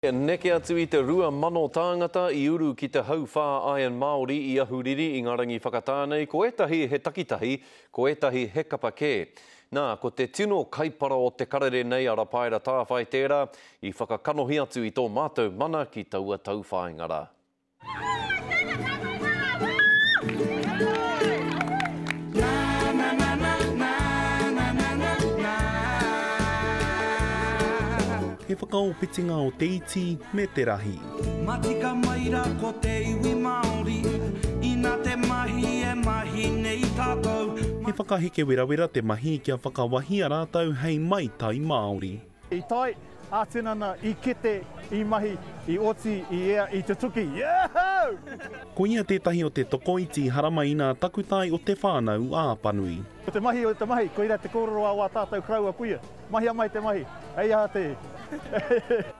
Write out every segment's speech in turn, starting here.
Neke atu i te 2,000 tāngata i uru ki te hauwhā Iron Māori i Ahuriri i ngā rangi whakatā nei, ko ētahi he takitahi, ko ētahi he kapa kē. Nā, ko te tino kaipara o te karere nei a Rapaera Tāwhai tērā i whakakanohi atu i tō mātou mana ki taua tauwhāinga rā. He whakaopitinga o te iti me te rahi. Matika mai ra ko te iwi Maori, ina te mahi e mahi nei tatou. He whakaheke werawera te mahi kia whakawahia rātou hei maitai Māori. I tae, ā-tinana, i kete, i mahi, i oti, i ea, i tutuki. Yahoo! Koia tētahi o te tokoiti haramai nā takutai o Te Whānau a Apanui. Ko te mahi o te mahi, koirā te kōrero a wā tātou koroua kuia. Mahia mai te mahi, hei aha te.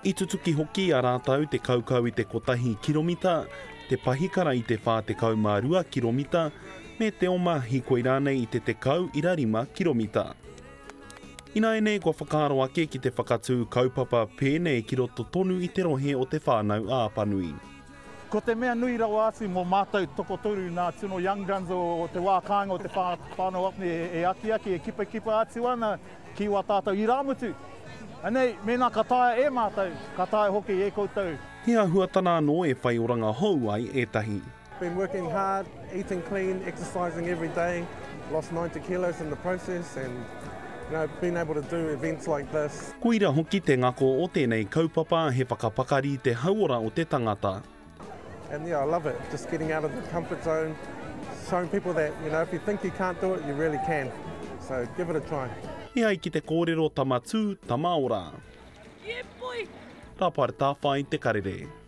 I tutuki hoki i a rātou te kaukau i te kotahi kiromita, te pahikara i te 42 kiromita, me te oma hikoi rānei i te 10.5 kiromita. Ināianei kua whakaaro ake ki te whakatū kaupapa pēnei ki roto tonu i te rohe o Te Whānau a Apanui. Ko te mea nui rawa atu mō mātou tokotoru nā tino Young Guns o te wā kāinga o Te Whānau a Apanui e akiaki, e kipakipa atu ana ki wā tātou irāmutu. Anei, mēnā ka taea e mātou, ka taea hoki e koutou. He āhuatana anō e whai oranga hou ai ētahi. Been working hard, eating clean, exercising every day, lost 90 kilos in the process and you know, being able to do events like this. Koira hoki te ngako o tēnei kaupapa he whakapakari te hauora o te tangata. And yeah, I love it, just getting out of the comfort zone, showing people that, you know, if you think you can't do it, you really can. So give it a try. E ai ki te kōrero tama tū, tama ora. Yeah boy! Rāpaera Tāwhai, Te Karere.